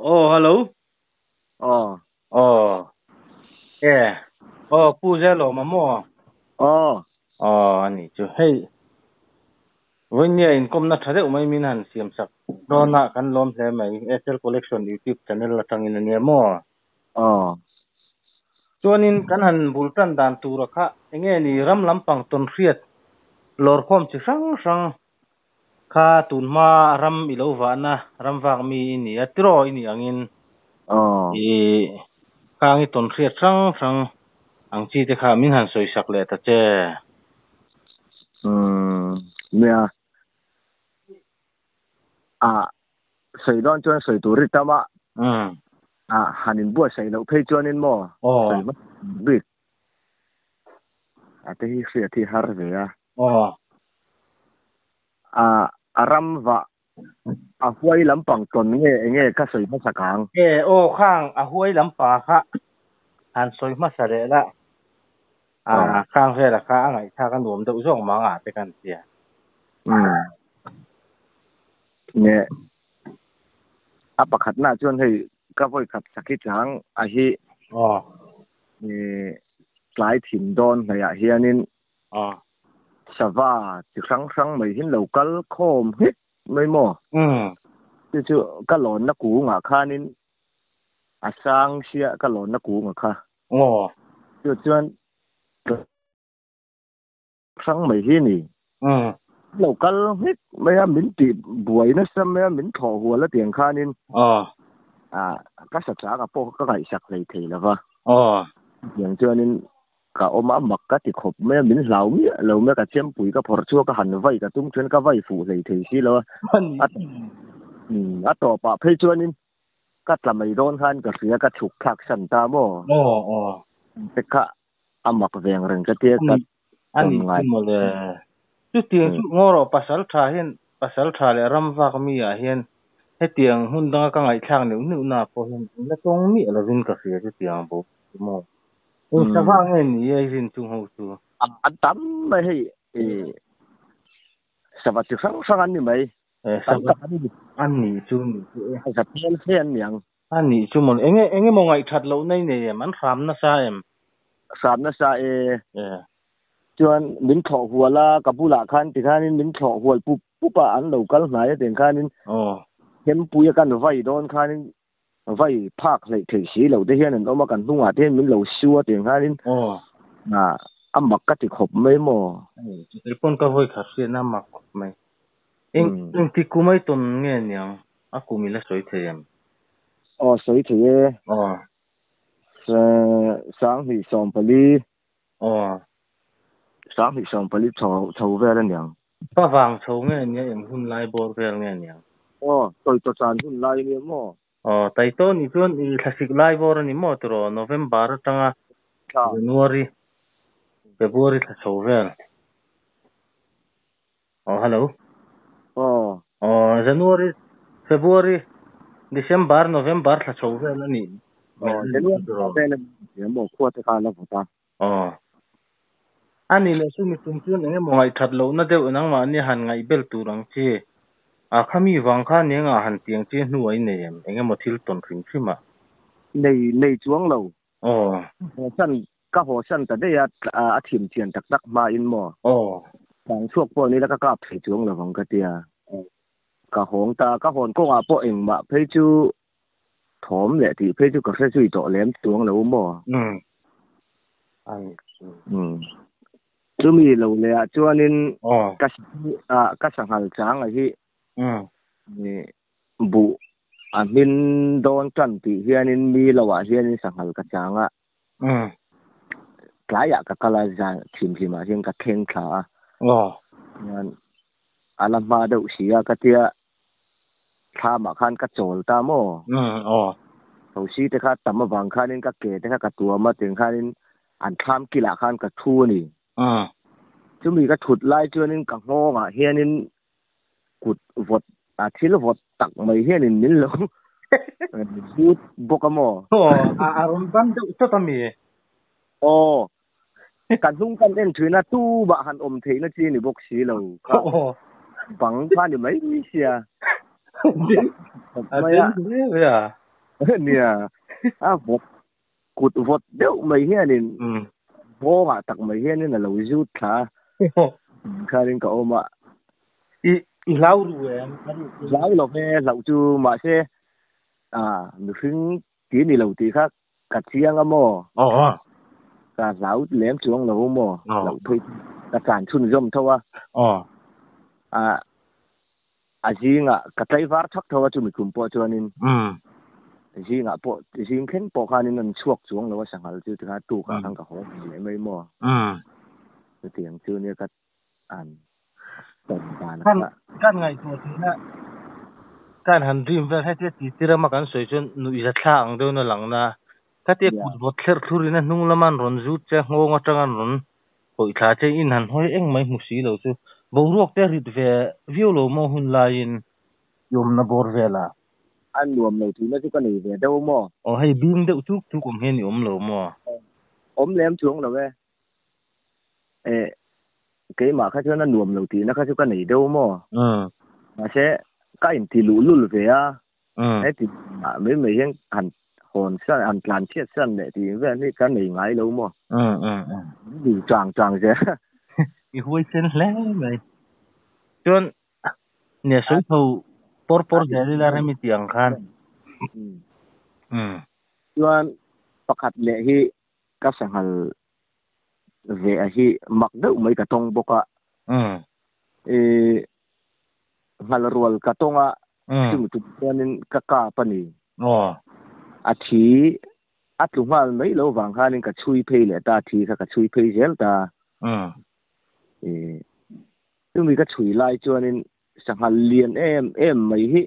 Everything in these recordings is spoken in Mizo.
Oh, hello. Oh. Oh. Eh. Oh, pu zelo ma mo. Oh. Oh, ani chu hei. Voinia in kom na thadeu mai min han siam sak. Dona kan lom hle mai SL Collection YouTube channel atangin ania mo. Oh. Chuanin kan han bultan dan tura kha enge ni ram lampang ton hriat lor khom chi hrang hrang kha tunma ram ilo wa na ram wak mi ini atro ini angin. Oh. I kangi ton hriat hrang hrang ang chi te kha min han soi sak le ta che. Nia. A soi don chuan soi tur tama. A hanin bua sei lo phei chuanin mo. Oh. Soi ma bik. A te hi hriat hi har ve a. Oh. A aram wa a huai lampang ton nge nge ka soi ma sakang. E o khang a huai lampa kha han soi ma sare la. A khang ve la kha angai tha kan nuam deuh zawk ma nga te kan tia. Nge a pakhat na chuan hei ka voi khat sakhi chang a hi. Oh. E tlai thin don hnaiah hianin. Oh. Sawa chi hrang hrang mai hin local khom hit mai mo. Chu chu ka lon na ku nga khanin a sang sia ka lon na ku nga kha. Oh. Chu chuan hrang mai hi ni. Local hit mai a min ti buai na sam mai a min tho hual a tiang khanin. Oh. A ka sa cha ka po ka ngai sak lei thei lova. Oh. Tiang chuanin ka oma mak ka ti khop mai min hlau mi lo me ka chem pui ka phor chu ka han vai ka tum chuan ka vai fu lei thei si lo. A a to pa phei chuanin ka tla mai don khan ka ria ka thuk thak san ta mo. Oh oh. Te kha amak veng reng ka tia ka ani mo le chu tiang chu ngoro pasal tha hian pasal tha le ram wak mi a hian he tiang hun danga ka ngai thlang neu neu na po hian la tong mi lovin ka ria chu tiang bo mo. Ung sawa nge ni ai rin chung ho chu. An tam mai hei e sawa chi hrang hrang an ni mai. E sawa an ni chu ni chu e. Sa pian se an niang. An ni chu mon enge enge mo ngai that lo nei nei em an hram na sa em. Hram na sa e. E. Chuan min tho huala kabula khan ti khanin min tho hual pu pupa an local hnai ten khanin. Oh. Hem puia kan vai don khanin vai phak lei thei si lo te hian an awm a kan hnungah te hian min lo su a tiang khanin. Oh. A a mak ka ti khawp mai maw. Telefon ka voi khat hriat na mak khawp mai. Eng ti kumai tawn nge niang a kum ila sawi thei em? Oh, sawi thei e. Oh. Sang hnih 14. Oh. Sang hnih 14 chho chho vel aniang. Pa wang chho nge nia em hun lai bawr vel nge niang? Oh, toi to chan hun lai nia maw. Oh, tai to ni chuan i thlasik lai bawr ani maw tiro November atanga January February thla chho vel. Oh, hello. Oh. Oh, January February December November thla chho vel ani. Oh, January vel ani maw khua te kha la vawta. Oh. Ani le chu mi tum chuan enge maw ngai that lo na deuh nang ma ni han ngai bel tur ang chi. A khami wang kha ne nga han tiang chi hnu ai nei em enge maw thil ton hrim hrim a. Nei nei chuang lo. Oh. San ka ho san ta dei a a thim thian tak tak ma in maw. Oh. Tang chuak pawh ni la ka kap thei chuang lo wang ka tia. Ka hong ta ka hon ko nga pawh eng ma phei chu thawm leh tih phei chu ka hre zui tawh lem chuang lo maw. Ani. Chumi lo le ah chuanin Oh. ka ka sanghal chang a hi. Bu a hmin dawn tan tih hianin mi lo ah hianin sanghal ka chang a. Tlaiah ka kala zan thim hlim ah hian ka thleng thla a. Oh. Hian ala hma deuh si a ka tia thlam ah khan ka chawl ta maw. Oh. Tho si te kha tam awang khanin ka ke te kha ka tuam a tiang khanin an thlam kilah khan ka thu ani. Chumi ka thut lai chuanin ka nghawng ah hianin kut vawt a thil vawt tak mai hianin min lo zut bawk a maw. Oh, a rawn ban deuh chawt ami. Oh. Kan hnung kan en thina tu ba han awm theihna chi ni bawk si lo kha. Oh. Bang kha ni mai sia. A den hle ve a. Nia a vawt kut vawt deuh mai hianin nghawngah tak mai hianin a lo zut thla a khanin ka awm a. I i hlau ru em? Hlau lo ve hlauh chu mahse a mihring ti ni lo tih kha ka chiang a maw? Ka hlau lem chuang lo maw? Hlauh phei ka tlan chhunzawm tho a. A a zingah ka tlaivar thak tho a chumi kum pawh chuanin zingah pawh zing thleng pawh khanin an chhuak chuang lo a sanghal chu tikhan tukah khan ka haw leh mai maw? Chutiang chu nia ka an tawn dan kha. Kan ngaihtuah thin a, kan han dream vel hetia ti tirama kan sawi chuan nuihza thla ang deuhin a lang na. Khatia kut vawt thlerh thlurin a hnung lama an rawn zut che a, nghawng atanga an rawn hawih thla che in han hawi eng mai hmu si lo chu. Boruak te a rit ve viau lo maw hun laiin i awmna bawr velah? A nuam lo tihna chu ka nei ve deuh maw? Aw hei bing deuh chuk chuk awm hian i awm lo maw? Awm lem chuang lo e. Eh keimah kha chuan a nuam lo tihna kha chu ka nei deuh maw? Mahse ka inti luhlul ve a. Heti mai mai hian han hawn san han tlan chhiat san leh tih vel hi ka nei ngai lo maw? Min chang chang zel. I huai sen hle mai. Chuan nia sawi tho pawr pawr zel ila remi tih ang khan. Chuan pakhat leh hi ka sanghal ve a hi mak deuh mai ka tawng bawk a. Nghal rual ka tawng a, chumi tum chuanin ka kap a ni. A thi a tlu nghal mai lo vang khanin ka chhui phei leh ta, thi kha ka chhui phei zel ta. Chumi ka chhui lai chuanin sanghal lian em em mai hi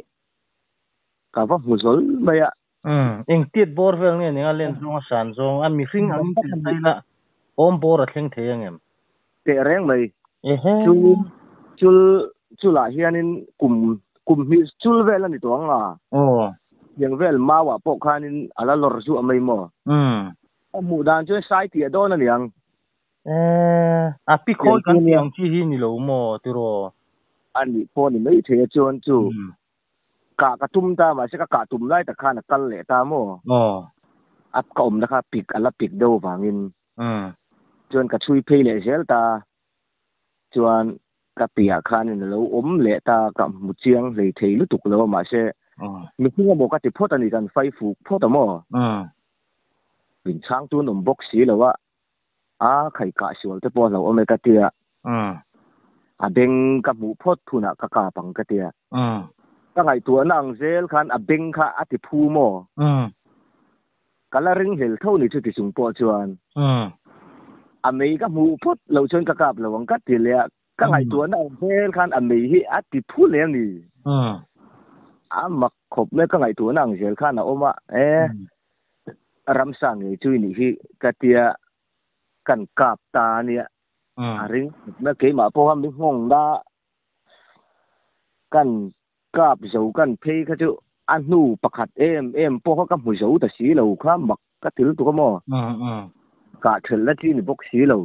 ka va hmu zawl mai a. Engtiat bawr vel nge nia len zawng a san zawng a mihring ang in tih phei la awm bawr a thleng thei ang em? Teh reng mai. Chu chul chulah hianin kum kum hnih chul vel a ni tawh ang a. Tiang vel mau ah pawh khanin a la lawr zuah mai maw? A hmuh dan chuan sai tih a dawn a niang. A pi khawi kan tih ang chi hi ni lo maw tiraw? A nih pawh ni mai thei a chuan chu Kah ka tum ta mahse ka kah tum lai tak khan a kal leh ta maw? A ka awmna kha pik a la pik deuh vangin chuan ka chhui phei leh zel ta. Chuan ka piah khanin a lo awm leh ta ka hmu chiang hlei thei lutuk lo a mahse mihring emaw ka ti phawt a ni kan fai fuk phawt a maw? Min chhang tun awm bawk si lo a. A khai kah sual te pawh a hlauhawm e ka tia. A beng ka hmuh phawt hunah ka kap ang ka tia. Ka ngaihtuahna ang zel khan a beng kha a ti phu maw? Ka la ring hlel tho ni chuti chung pawh chuan. A mei ka hmuh phawt loh chuan ka kap lo ang ka ti leh a. Ka ngaihtuahna ang zel khan a mei hi a ti phu lem ni. A mak khawp mai ka ngaihtuahna ang zel khan a awm a. E ramsa ngei chu i nih hi ka tia kan kap ta a nia. A ring khawp mai keimah pawh kha mi nghawng na kan kap zo kan phei kha chu a hnu pakhat em em pawh kha ka hmu zo ta si lo kha mak ka til tuk a maw. Kah thelh na chi ni bawk si lo.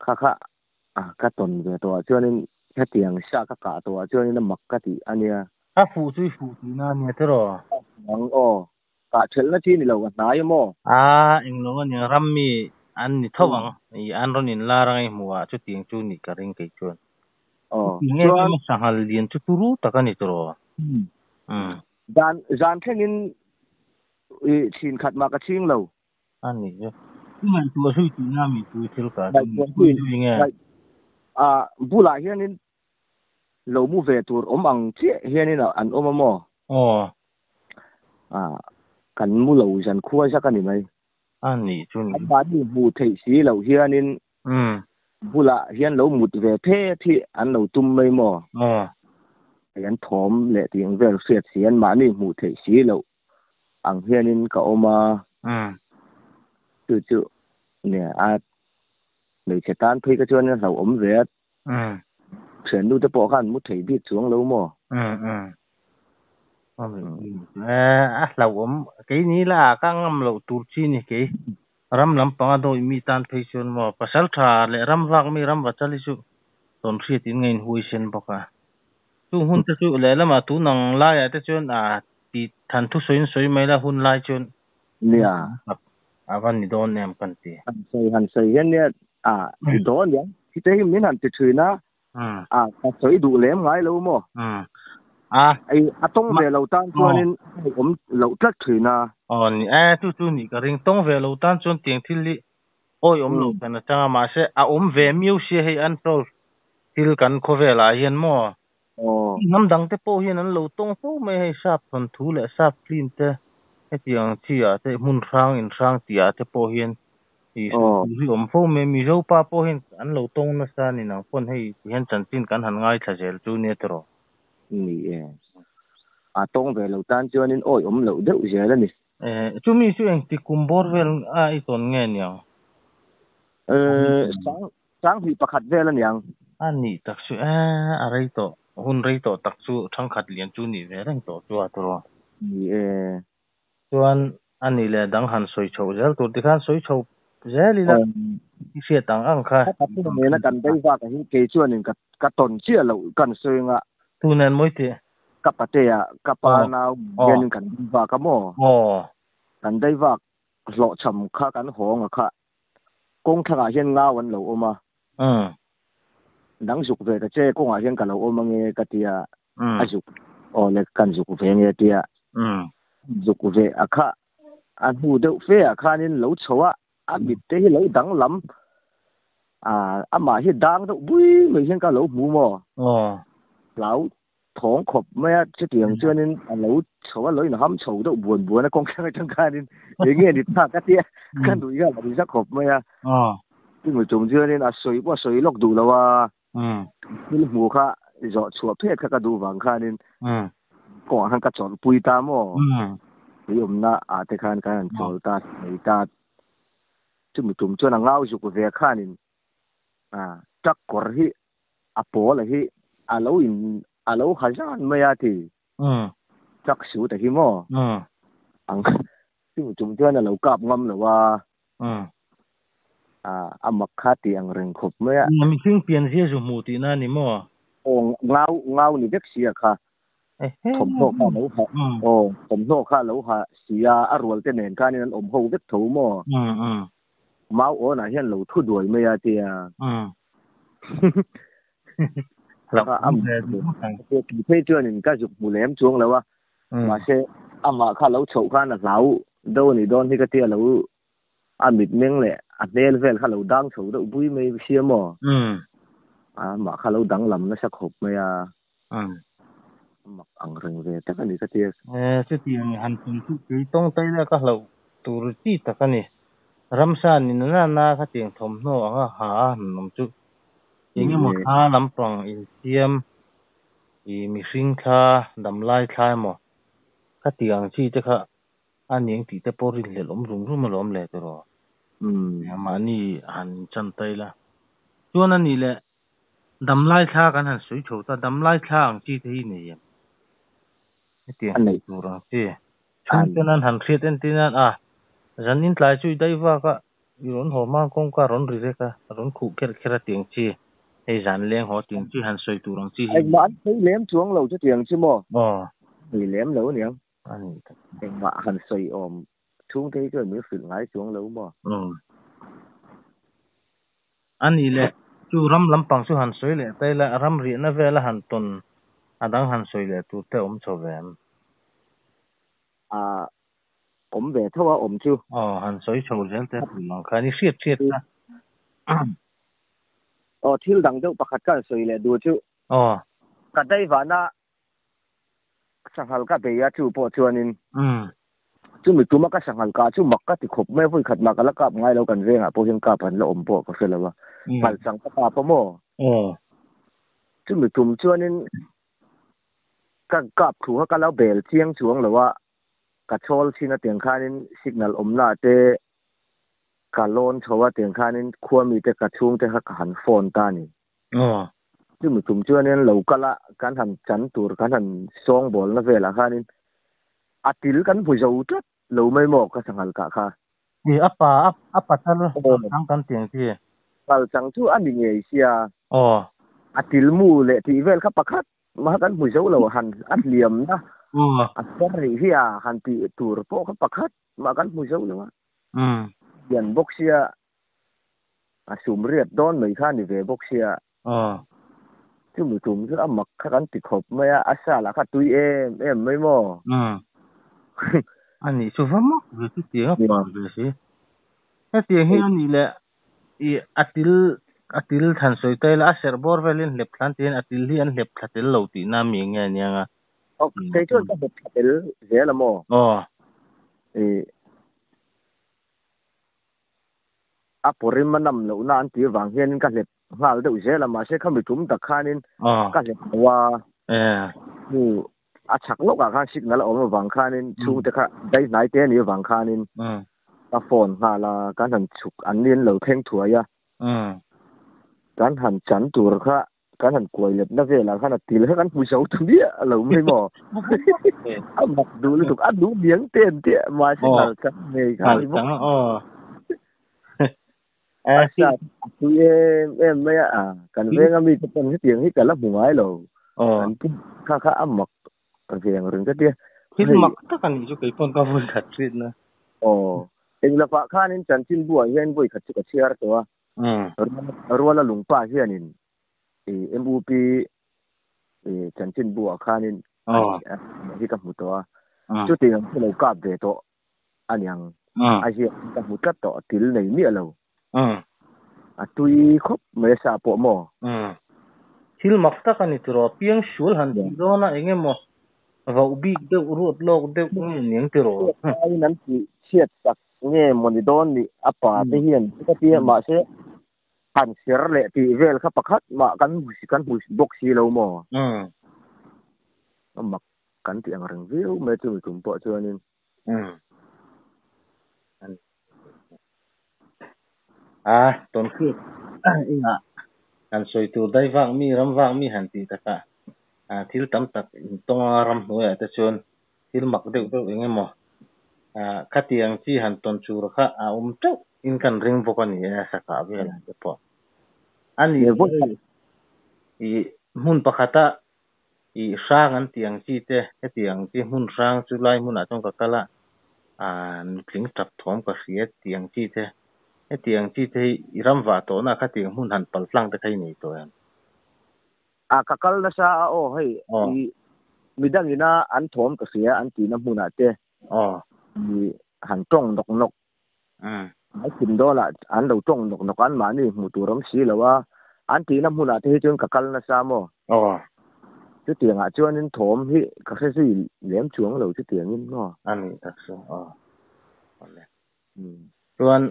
Kha kha a ka tawn ve tawh ah chuanin hetiang sa ka kah tawh ah chuanin a mak ka tih a nia. A fuh chu i fuh tihna a nia tiraw? Ang aw, kah thelh na chi ni lo ka hnai a maw? A englo a nia ram mi an ni tho ang i an rawn inlar ang i hmuh ah chutiang chu nih ka ring kei chuan. Aw Nge chuan. Sanghal lian chu turu tak a ni tiraw? Zan zan thlengin i chhin khat mah ka chhing lo. A ni chu. I ngaihtuah zui tihna mi chu thil ka chu Ngaihtuah zui zui zui nge? ngaih a bulah hianin lo mu ve tur awm ang chiah hianin an awm a maw? Aw. A kan mu lo zan khua zak a ni mai. A ni chu ni. An mahni hmuh theih si loh hianin bulah hian lo mut ve phet hi an lo tum mai maw? Aw. Hei an thawm leh tih ang vel hriat si an mahni hmuh theih si loh ang hianin ka awm a. Chu chu nia a hmeichhe tan phei ka chuan a hlauhawm ve a. Thiannu te pawh khan mu thei bik chuang lo maw? A hlauhawm kei ni la ka ngam loh tur chi ni kei ram lampanga dawi mi tan phei chuan maw pasal tha leh ram vak mi ram va chal hi chu tawn hriat in ngain huaisen bawk a. Chung hun te chu lehlamah tun ang laiah te chuan a. ti than thu soin soi mai la hun lai chun nia avan ni don em kan ti han sei hian nia a i don ya hi te hi min han ti thina a ka soi du lem ngai lo mo a ai atong ve lo tan chuanin om lo tlat thina on ni a tu tu ni ka ring tong ve lo tan chuan tiang thil li oi om lo kana changa ma se a om ve miu se hei an tol thil kan khowela hian mo nam dang te po hian an lo tong fo mai hei sap thon thu le sap film te hetiang chi a te hmun hrang in hrang tia te po hian i hi om fo me mi zo pa po hian an lo tong na sa ni nang pon hei hian chanchin kan han ngai thla zel chu ne tro ni e a tong ve lo tan chuanin oi om lo deuh zel ani chu mi chu eng ti kumbor vel a i ton nge niang sang sang hi pakhat vel aniang ani tak chu a rei to hun rei to tak chu thangkhat lian chu ni ve reng to chu a tro ni e chuan ani le dang han soi chho zel tur ti khan soi chho zel ila i hriat ang ang kha me na kan dei wa ka hi ke chuanin ka ka ton chia lo kan soinga tu nen moi ti ka patea ka pa nau hianin kan wa ka mo kan dei wa hlo cham kha kan hong kha kong thanga hian nga wan lo oma dang zuk ve ta che konga hian ka lo oma nge ka tia a zuk o le kan zuk ve nge tia zuk ve akha a hu deuh fe a khanin lo chowa a mit te hi lo dang lam a ama hi dang deuh bui mai hian ka lo mu mo lau thong khop mai a che tiang chuanin a lo chowa lo in ham chho deuh buan buan a kong khang atang khanin enge ni tha ka tia kan du ya ri za khop mai a ti mu chum chuanin a soi pa soi lok du lawa thil hmu kha zo chhuah phet kha ka du wang khanin ko han ka chol pui ta mo ri om na a te khan kan chol ta nei ta chu mi tum chuan a ngau zuk ve khanin a tak kor hi a pol hi a lo in a lo hazan mai a ti tak su ta hi mo ang chu mi tum chuan a lo kap ngam lo wa a amak kha ti ang reng khop mai a mi thing pian zia zu mu ti na ni mo o ngau ngau ni vek sia kha thom ho kha lo ha o thom ho kha lo ha sia a rual te nen khanin an om ho vek tho mo mau o na hian lo thu duai mai a tia la am ki phei chuanin ka zuk mu lem chuang lo wa ma se ama kha lo chho khan a hlau do ni don hi ka tia lo a mit meng le a hmel vel kha lo dang chho deuh bui mai sia mo a ma kha lo dang lam na sa khop mai a mak ang reng ve tak ani ka tia chu tiang han tun chu tui tong tai la ka hlo tur chi tak ani ramsa ni na na kha tiang thom hno anga ha nom chu enge mo tha lampang in siam i mihring thla damlai thla emaw kha tiang chi te kha aniang tih te pawh rin hlelh awm rum rum a lawm le tiraw mahni han chan tai la chuan ani le damlai thla kan han sui tho ta damlai thla ang chi te hi nei em hetiang tur ang chi chhung ten an han hriat en tin a zanin tlai chu i dai vak a i rawn haw hma kawng ka rawn ri vek a rawn khuh kher kher a tiang chi hei zan leng haw tiang chi han sawi tur ang chi hi engmah an sawi lem chuang lo chu tiang chi maw ni lem lo aniang ani engmah han sawi awm chhung te hi chuan min hrilh ngai chuang lo maw ani le chu ram lampang chu han sawi leh tai la ram riahna vela han tawn a dang han sawi leh tur te awm chho ve em a om ve tho a om chu han sawi chho zel te ang khan i hriat hriat ta thil dang deuh pakhat kan sawi leh du chu ka dai wana sanghal ka beia chu pawh chuanin chu mi tuma ka sanghal ka chu mak ka ti khop mai voi khat ma ka la kap ngai lo kan venga pawh hian kap an la awm pawh ka hre lo a pal chang ka kap a maw chu mi tum chuanin ka kap thu kha ka lo bel chiang chuang lo a ka chol chin a tiang khanin signal awm na te ka lawn chho a tiang khanin khua mi te ka chhung te kha ka han phone ta ni chu mi tum chuanin lo kala kan han chan tur kan han sawng ball na velah khanin a til kan hmu zo tlat lo mai maw ka sanghal ka kha i apa apa tal ang kan tiang chi pal chang chu ani ngei sia a til mu le ti vel kha pakhat ma kan hmu zo lo han a hliam na A ser nih hi a han tih tur pawh kha pakhat mah kan hmu zo lo a. Lian bawk sia a sum riat dawn mai kha a ni ve bawk sia. Chumi tum chu a mak kha kan ti khawp mai a, a sa lah kha tui em em mai maw? A nih chu va mak ve chu tiang a pa ve si. Hetiang hi a nih leh i a til a til than sawi ta ila a serh bawr velin hlep thla an ti hian a til hi an hlep thla tel lo tihna mi eng nge aniang a. Kei chuan ka hlep thla tel zel a maw? Aw. I a pawrim a nam lohna an tih avang hianin ka hlep nghal deuh zel a, mahse khami tum tak khanin ka hlep lo a. Hnu a chhak lawkah khan signal a awm avang khanin chhungte kha dai hnai te a nih avang khanin ka phone nghal a, kan han chhuk an ni an lo thleng thuai a. Kan han chan tur kha kan han kuai letna velah khan a til kha kan hmu zo ta miah lo mai maw? A mak duh lutuk, a duh miang te an tia, mahse ngal chang ngei kha a ni bawk. A sa a tui em em mai a, kan venga mite pawn hetiang hi ka la hmu ngai lo. An ti kha kha a mak veng reng ka tia. Thil mak tak a nih chu kei pawn ka vawi khat hriatna. Aw, englapah khanin chanchinbuah hian vawi khat chu ka chhiar tawh a. Ruala lungpa hianin MUP chanchinbuah khanin hi ka hmu tawh a. Chutiang ang chu lo kap ve tawh a niang. A ziak ka hmu tlat tawh, til nei miah lo. A tui khawp mai a sa pawh maw? Thil mak tak a ni tiraw, piang sual han tih dawn a eng emaw vauh bik deuh ruat lawk deuh nge niang tiraw? Aiin an tih chhiat sak Nge mawni dawn nih a pa te hian ka ti a, mahse han ser leh tih vel kha pakhat mah kan kan hmu bawk si lo maw? A mak kan tih ang reng viau mai chumi tum pawh chuanin. A tawnhriat engah han sawi tur dai vak mi ram vak mi han tih takah thil tam tak intawnga ramhnuaiah te chuan thil mak deuh deuh eng emaw khatiang chi han tawn chur kha a awm teuh in kan ring bawk a ni e, sakah velah te pawh. A ni i hmun pakhata i hrang an tih ang chi te, hetiang chi hmun hrang chu lai hmunah chuan ka kal a, nutling tap thawm ka hria tih ang chi te, hetiang chi te hi i ram vah tawhna khatiang hmun han pal tlang te kha i nei tawh em? A ka kal nasa a aw hei i midang ina an thawm ka hria an tihna hmunah te i han tawng nawk nawk an thim dawnah an lo tawng nawk nawk a an mahni hmuh tur awm si lo a an tihna hmunah te hi chuan ka kal nasa maw chutiangah chuanin thawm hi ka hre zui lem chuang lo chutiangin maw. A nih tak chu aw awle. Chuan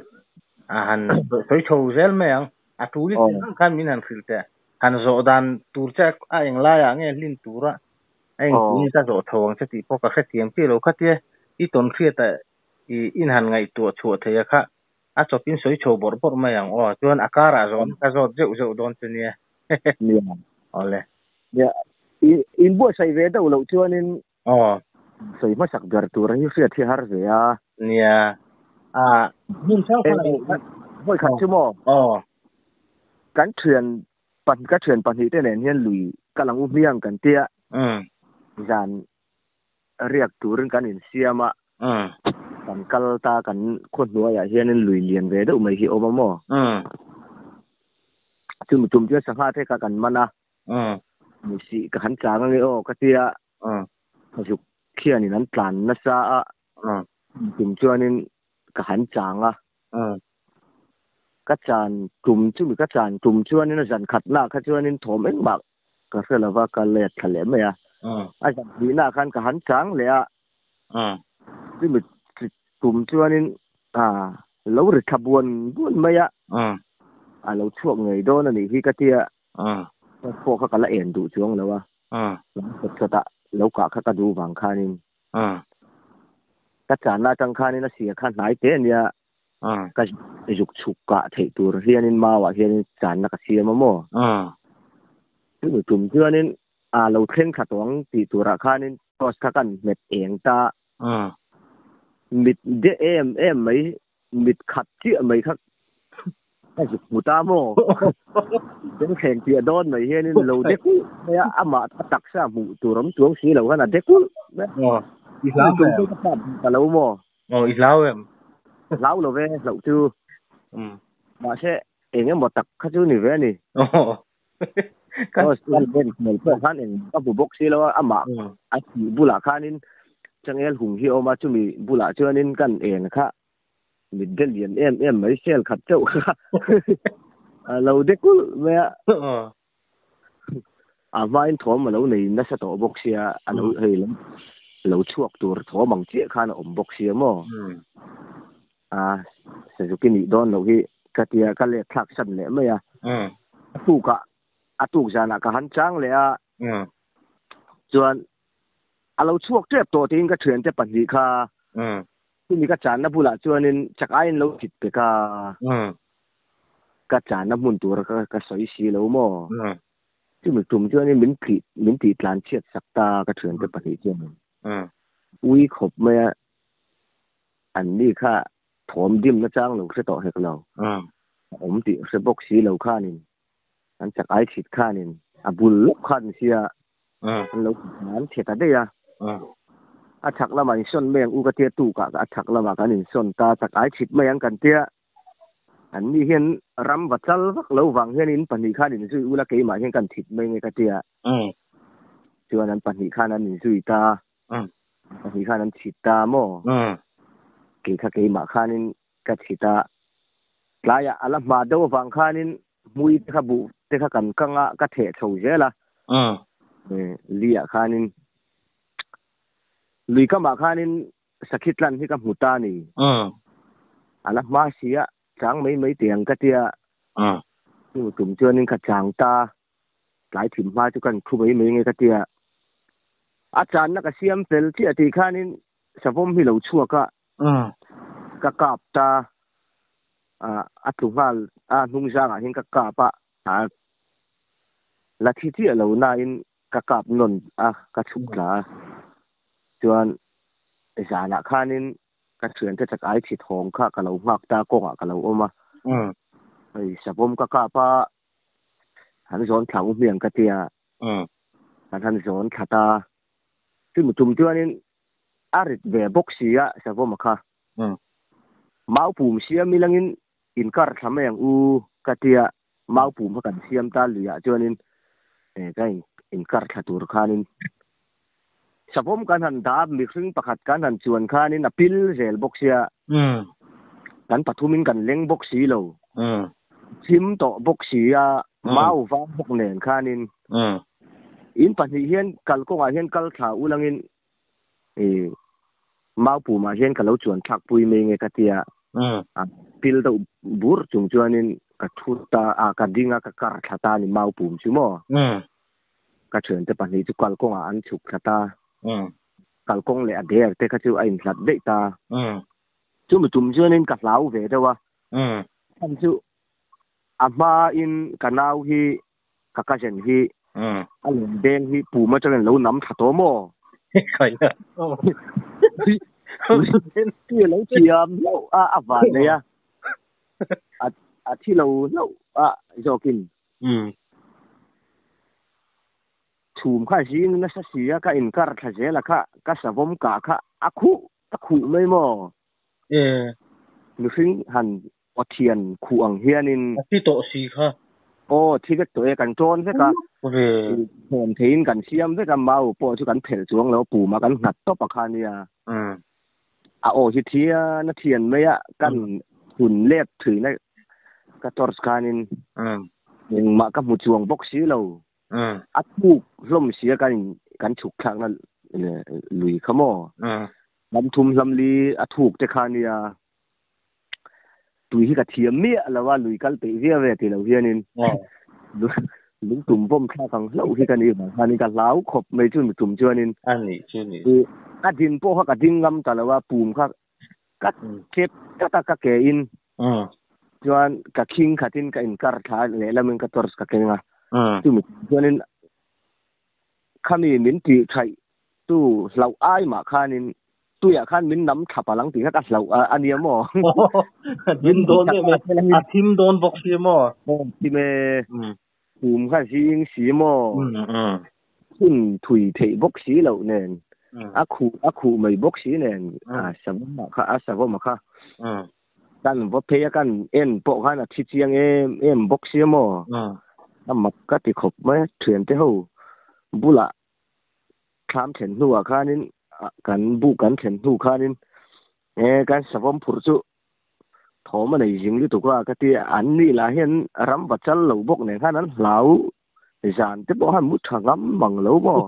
a han sawi chho zel mai ang. A tul i tih ang khan min han hrilh teh. Han zawh dan tur che a eng laiah nge hlin tura a eng turin ka zawh chho ang che tih pawh ka hrethiam chiah lo. Khatia i tawn hriatah i in han ngaihtuah chhuah thei a kha a chawpin sawi chho bawrh bawrh mai ang aw. Chuan a karah zawhna ka zawt zeuh zeuh dawn che nia. Awle. Nia, in buatsaih ve deuh loh chuanin Aw. Sawi hmasak ber tur hi hriat hi har ve a. Nia. A hmun hrang hrang ah. Vawi khat chu maw? Aw. Kan thian pan ka thian pahnih te nen hian lui kal ang u hmiang kan tia. Zan riak turin kan insiam a. Kan kal ta kan khaw hnuaiah hianin lui lian ve deuh mai hi a awm a maw? Chumi tum chuan sangha te kha kan man a. Mihsih ka han chang ange aw ka tia. Zuk khianin an tlan nasa a. Tum chuanin ka han chang a. Ka chan tum chumi ka chan tum chuanin a zan khatnaah kha chuanin thawm engmah ka hre lova ka let thla leh mai a. A zan hnihnaah khan ka han chang leh a. Chumi tum chuanin lo ri thla buan buan mai a. A lo chhuak ngei dawn a nih hi ka tia. Pawh kha ka la en duh chuang lo a. Hnam chawt ah lo kah kha ka duh vang khanin. Ka channa atang khanin a sia kha hnai te ania. Ka zuk chhuk kah theih tur hianin mau ah hianin channa ka siam a maw. Chumi tum chuanin a lo thleng thla tawh ang tih turah khanin torch kha kan hmet eng ta. Mit de em em mai mit khat chiah mai kha. Ka zuk hmu ta maw? Bengchheng piah dawn mai hianin lo de kulh mai a, amah a taksa hmuh tur awm chuang si lo khan a de kulh mai a. Aw, i hlau Chumi tum em? chu ka kap duh ta lo maw? Aw, i hlau em? Hlau lo ve, hlauh chu. Mahse, eng emaw tak kha chu ni ve a ni. Aw. Ka Aw, kan en hmel pawh khan eng ka hmu bawk si lo a, amah a thih bulah khanin changel hung hi a awm a, chumi bulah chuanin kan eng kha Mit de lian em em mai sel khat chauh kha a lo de kulh mai a. A hmain thawm a lo nei nasa tawh bawk sia, a lo hei lo lo chhuak tur thawm ang chiah khan a awm bawk sia maw. A Suzuki nih dawn loh hi ka tia ka let thlak san leh mai a. A tukah a tuk zanah ka han chang leh a. Chuan a lo chhuak tep tawh tiin ka thiante pahnih kha chumi ka channa bulah chuanin chak aiin lo thit pek a, ka channa hmun tur ka ka sawi si lo maw? Chumi tum chuanin min tih min tih tlan chhiat sak ta ka thiante pahnih chuanin ui khawp mai a, an ni kha thawm dimna chang lo hre tawh hek lo, a awm tih hre bawk si lo khanin an chak ai thit khanin a bul lawk khan sia an lo an thia ta daih a. A chhak lamah insawn mai ang u ka tia tukah a chhak lamah kan insawn ta chak ai thit mai ang kan tia. An ni hian ram va chal vak lo vang hian in pahnih khan inzui ula keimah hian kan thit mai nge ka tia. Chuan an pahnih khan an inzui ta. Pahnih khan an thit ta maw? Kei kha keimah khanin ka chhit a, tlaiah a la hma deuh avang khanin hmui te kha buh te kha kan kang a, ka theh chho zel a. Li-ah khanin lui kamah khanin sakhi tlan hi ka hmu ta a ni. A la hma si a, chang mai mai teh ang ka tia. Chu tum chuanin ka chang ta, tlai thim hma chu kan thu mai mai nge ka tia. A channa ka siam fel chiah tih khanin savawm hi lo chhuak a. Ka kap ta a tlu nghal a hnung zangah hian ka kap a la thi chiah lo nain ka kap nawn a ka chhuk tla a chuan zanah khanin ka thiante chak ai thi thawng kha ka lo nghak ta kawngah ka lo awm a hei savawm ka kap a han zawn thla u hmiang ka tia kan han zawn thla ta chumi tum chuanin a rit ve bawk si a Savawma kha. Mau pum siam ilangin inkar thla mai ang u ka tia mau pum kha kan siam ta luiah chuanin ka inkar thla tur khanin Savawm kan han dah a mihring pakhat kan han chuan khanin a pil zel bawk sia kan pathumin kan leng bawk si lo thim tawh bawk si a mau vang bawk nen khanin in pahnih hian kalkawngah hian kal thla ulangin I mau pumah hian ka lo chuan thlak pui mai nge ka tia. A pil deuh bur chung chuanin ka thu ta a, ka ding a, ka kar thla ta a ni mau pum chu maw. Ka thiante pahnih chu kalkawngah an chhuk thla ta. Kalkawng leh a der te kha chu a inhlat daih ta. Chumi tum chuanin ka hlau ve deuh a. Chhan chu a hmain ka nau hi ka cousin hi a lawm beng hi pum atangin lo nam thla tawh maw? Tui a lo thiam hlauh a, a van nei a, a thi lo hlauh a zawkin. Chhum kha zing nasa si a, ka inkar thla zel a kha, ka savawm kah kha a khuh a khuh mai maw? Mihring han Pathian khuh ang hianin. A thi tawh si kha. Aw, thi vek tawh e, kan tawn vek a. Thawm theiin kan siam vek a, mau pawh chu kan phelh chuang lo, puma kan nghat tawp a kha nia. A aw hi thian a thian mai a, kan hun let thin a, ka torch khanin engmah ka hmu chuang bawk si lo. A thuk hlawm si a, kan chhuk thlakna lui kha maw? Lam thum hlam li a thuk te kha nia. Tui hi ka thiam miah lo a, lui kal peih viau e ti lo hianin lung tum bawm thlak ang hlauh hi ka nih vang khanin ka hlau khawp mai chu mi tum chuanin. A nih chu nih. A din pawh kha ka ding ngam ta lo a, pum kha ka chep tlat a ka ke in chuan ka khing khatin ka inkar thla a lehlamin ka torch ka keng a, chumi chuanin khami min tih thaih tu hlauh ai mah khanin. Tuiah khan min nam thla palh ang tih kha ka hlauh a nia maw? A dim dawn em e, a thim dawn bawk si maw? Thim e, khum kha zing si maw? Hun thui theih bawk si loh nen, a khuh a khuh mai bawk si nen, a savawm ah kha a savawm a kha kan va phei a kan en pawh khan a thi chiang em em bawk si maw? A mak ka ti khawp mai a, thiante ho bulah thlam thlen hnuah khanin kan buk kan thlen hnu khanin e kan savawm phurh chu thawm a nei zing lutuk a ka ti a, an nih lah hian ram va chal lo bawk nen khan an hlau zan te pawh khan mu tha ngam mang lo maw.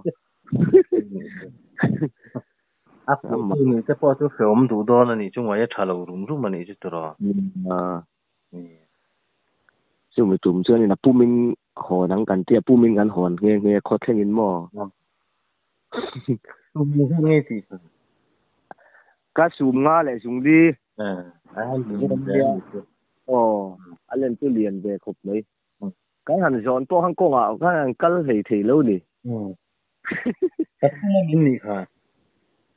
A phuahtu nih te pawh chu hrehawm duh dawn a nih chu ngaih a tha lo rum rum a nih chu tiraw. Chumi tum chuanin a pumin hawn ang kan tia, pumin kan hawn nghe nghe khaw thlengin maw? Sum zat nge tih chu? Ka sum nga leh zungli. Aw, a len chu lian ve khawp mai. Kan han zawn pawh khan kawngah khan han kal hlei thei lo ni. Pathum a min nih kha.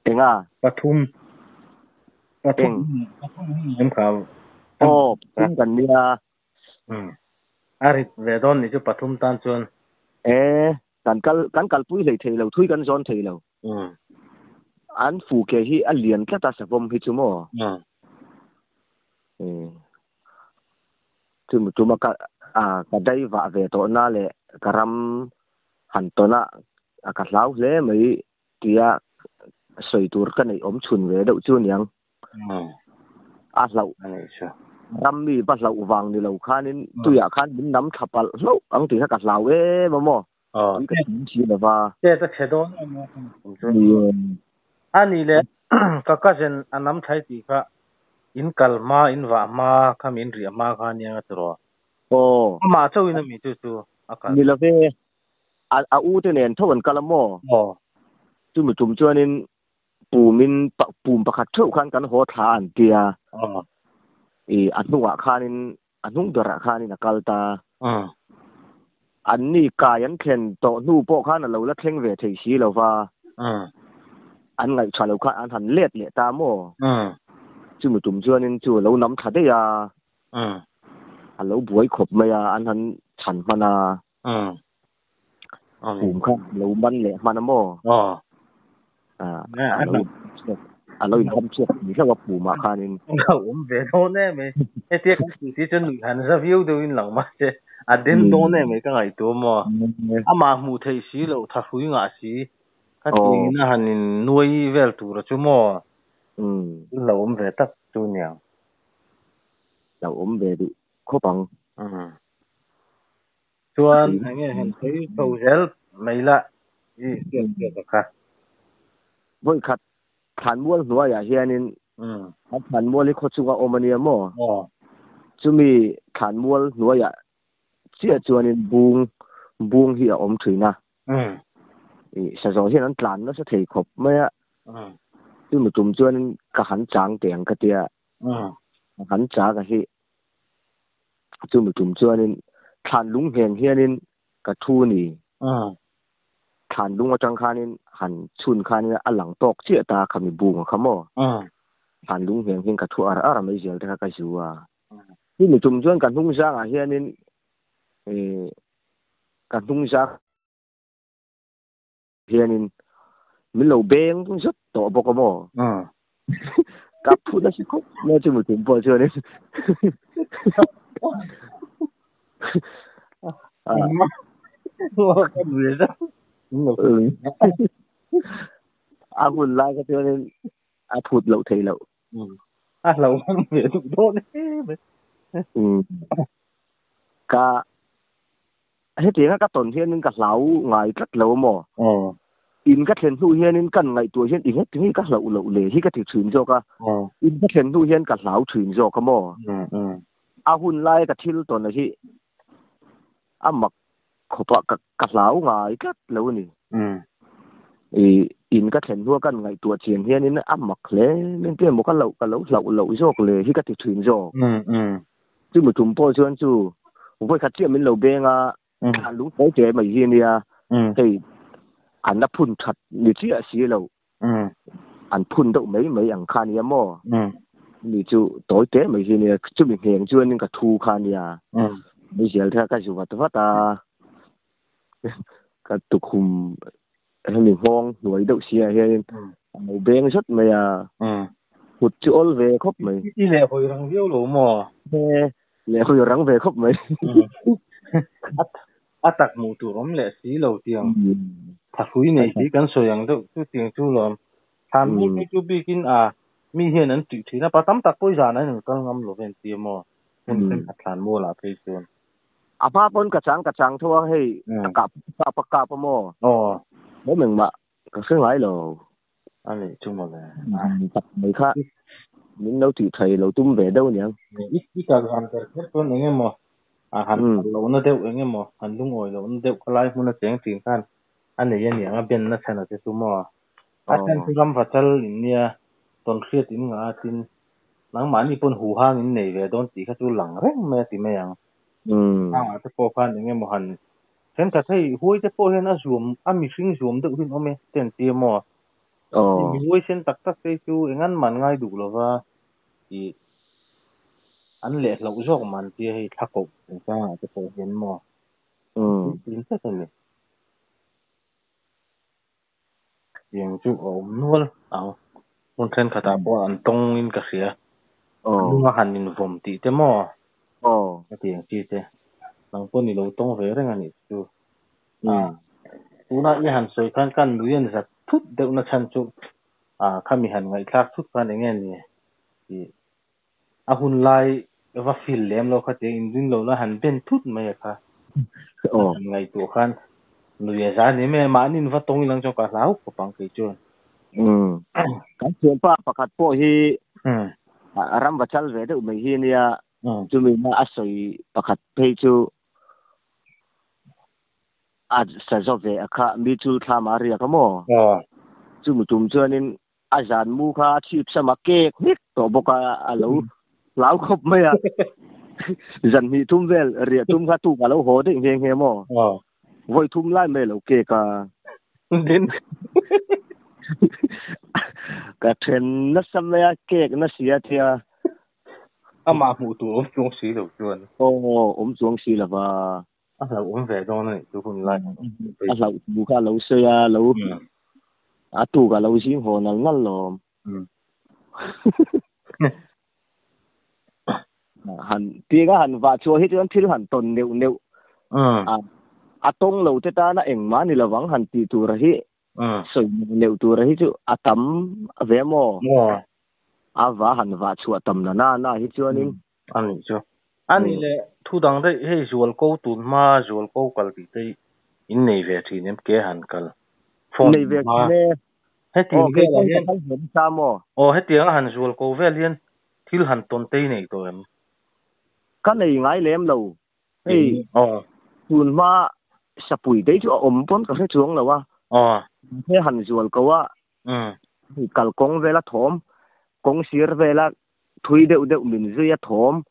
Enga? Pathum. Pathum. Pathum hi em kha. Aw, pathum kan nia. A rit ve dawn nih chu pathum tan chuan. E, kan kal kan kalpui hlei thei lo, thui kan zawn thei lo. An fu ke hi a lian tlat a savawm hi chu maw? Chumi tuma ka ka dai vah ve tawh na leh ka ram han tawn a ka hlau hle mai tia sawi tur ka neih awm chhun ve deuh chu aniang. A hlauh ram mi va hlauh vang ni lo khanin tuiah khan min nam thla palh hlauh ang tih kha ka hlau em a maw? Tui ka chhum si lo va. Chet a chhe dawn em a kum chu. A nih leh ka cousin a nam thlai tih kha in kal hma in vah hma kha min riah hma kha ania nga tiraw? Aw. Amah chauhin a mi chu chu a kal. Ni love, a u te nen tho an kal a maw? Aw. Chumi tum chuanin pumin pum pakhat theuh khan kan haw thla an tia. Aw. I a hnungah khanin a hnung berah khanin a kal ta. An ni kai an thlen tawh hnu pawh khan a lo la thleng ve thei si lo va. An ngaihṭha lo khan an han let leh ta maw? Chumi tum chuanin chu a lo nam thla daih a. A lo buai khawp mai a, an han chhan hman a. Kum kha a lo man leh hman a maw? A lo inham chhuak thei hlauh a pumah khanin. A awm ve dawn em mai. Hetia kan tih si chuan nuih han za viau deuhin lang mahse a den dawn em mai ka ngaihtuah maw? Amah hmuh theih si loh thahrui ngah si kha tiangin a han in nuai vel tura chu maw? Lo awm ve tak chu niang. Lo awm ve duh khawp ang. Chuan eng nge han sawi chho zel mai la i hriat hriat a kha. Vawi khat thlanmual hnuaiah hianin a thlanmual hi khaw chunga awm a nia maw? Chumi thlanmual hnuaiah chiah chuanin bung bung hi a awm thin a. I sazaw hian an tlan nasa thei khawp mai a. Chumi tum chuanin ka han chang teh ang ka tia. Ka han chang a hi. Chumi tum chuanin thlan lung ngheng hianin ka thu ni. Thlan lung atang khanin han chhun khanin a lang tawk chiah ta khami bung a kha maw. Thlan lung ngheng hian ka thu ar ar mai zel te kha ka zu a. Chumi tum chuan ka hnung zangah hianin ka hnung zang hianin min lo beng zet tawh bawk a maw? Ka phu nasa khawp mai chu mutum pawh chuanin. A hun lai kha chuanin a phut loh theih loh. A hlauhawm ve duh dawn em mai. Ka Hetianga ka tawn hianin ka hlau ngai tlat lo maw? In ka thlen hnu hianin kan ngaihtuah hian i heti hi ka hlauh loh le hi ka ti thin zawk a. In ka thlen hnu hian ka hlau thin zawk a maw? A hun laia ka thil tawn hi a mak khawp a, ka hlau ngai tlat lo a ni. I in ka thlen hnua kan ngaihtuah chian hianin a mak hle mai tia maw ka loh ka lo hlauh loh zawk le hi ka ti thin zawk. Chumi tum pawh chuan chu vawikhat chiah min lo beng a, thlan lung tawi te mai hi a nia, hei an la phun that ni chiah si lo. An phun deuh mai mai ang kha nia maw? Mi chu tawi te mai hi nia, chumi ngheng chuanin ka thu kha nia. Meizial te kha ka zu vat vat a, ka tukhum hemi nghawng hnuai deuh si ah hianin a lo beng zat mai a, kut chu awl ve khawp mai. I leh hawi rang viau lo maw? Leh hawi rang ve khawp mai. A tak hmuh tur awm leh si lo tiang thahrui nei si kan sawi ang deuh chu tiang chu lawm. Thlan mual phei chu bikin a mi hian an tih thin a, pa tam tak pawh i zan an inkal ngam lo ve an ti a maw? Hmun thenkhat thlan mualah phei chuan. A hma pawn ka chang ka chang tho a, hei ka kap kap a kap a maw? Aw. Awm engmah ka hre ngai lo. A nih chu mawle. Tak mai kha min lo tih thei lo tum ve deuh aniang. I kal han ber kher chuan eng emaw a han kal lohna deuh eng emaw han lungawi lohna deuh khalai hmun a cheng thin khan a nei aniang a benna chhan a che chu maw. A chhan chu ram vachal in nia tawnhriat in ngah a tin nangmahni pawn huhang in nei ve dawn tih kha chu lang reng mai a ti mai ang. Hangah te pawh khan eng emaw han thenkhat hei huai te pawh hian a zuam a mihring zuam deuh hi an awm e te an ti a maw. Mi huai sen tak tak te chu eng an man ngai duh lova ih an leh hlauh zawk man tia hei thla koh chungchangah te pawh hian maw tin tlat a ni. Tiang chu a awm nual ang. Hmun thenkhatah pawh an tawngin ka hria. Lunga han invawm tih te maw? Hetiang chi te. Nang pawh ni lo tawng ve reng a nih chu. Tuna i han sawi khan ka nui an zat thut deuhna chhan chu khami han ngaihthlak thut khan eng nge ni tih a hun lai va feel lem lo kha tiang inring lo la han ben thut mai a kha. Han ngaihtuah khan nui a za ni mai a, mahni in va tawng ilang chuan ka hlau khawp ang kei chuan. Kan thianpa pakhat pawh hi ram va chal ve deuh mai hi ania, chumi na a sawi pakhat phei chu a sa zo ve a kha mi chu thla ma riak a maw? Chumi tum chuanin a zan mu kha a chhip sam a kek vek tawh bawk a, a lo hlau khawp mai a. Zan hnih thum vel riah tum kha tuk a lo haw daih nghe nghe maw? Vawi thum lai mai a lo kek a. Din. Ka then nasa mai a, kek na si a tia. Amah hmuh tur awm chuang si lo chuan. Aw, awm chuang si lo va. A hlauhawm ve dawn a nih chu hun lai. A hlauh thu kha a lo sawi a, lo a tuk a lo zing haw nal nal lawm. Han tianga han vah chhuah hi chuan thil han tawn neuh neuh a tawng lo te tana engmah ni lovang han tih tur hi sawi neuh neuh tur hi chu a tam ve maw? A va han vah chhuah tam na na na hi chuanin. A nih chu. A nih leh thu dang daih hei zual ko tun hma zual ko kal tih te in nei ve thin em ke han kal phone Nei ve hma thin e. Hetiang Aw kei velah pawn ka hian kal ve nasa maw? Aw hetiang a han zual ko vel hian thil han tawn te i nei tawh em? Ka nei ngai lem lo. Hei Aw. tun hma sapui te chu a awm pawn ka hre chuang lo a. Aw. He han zual ko a kalkawng vela thawm kawng sir vela Thui deuh deuh min zui a thawm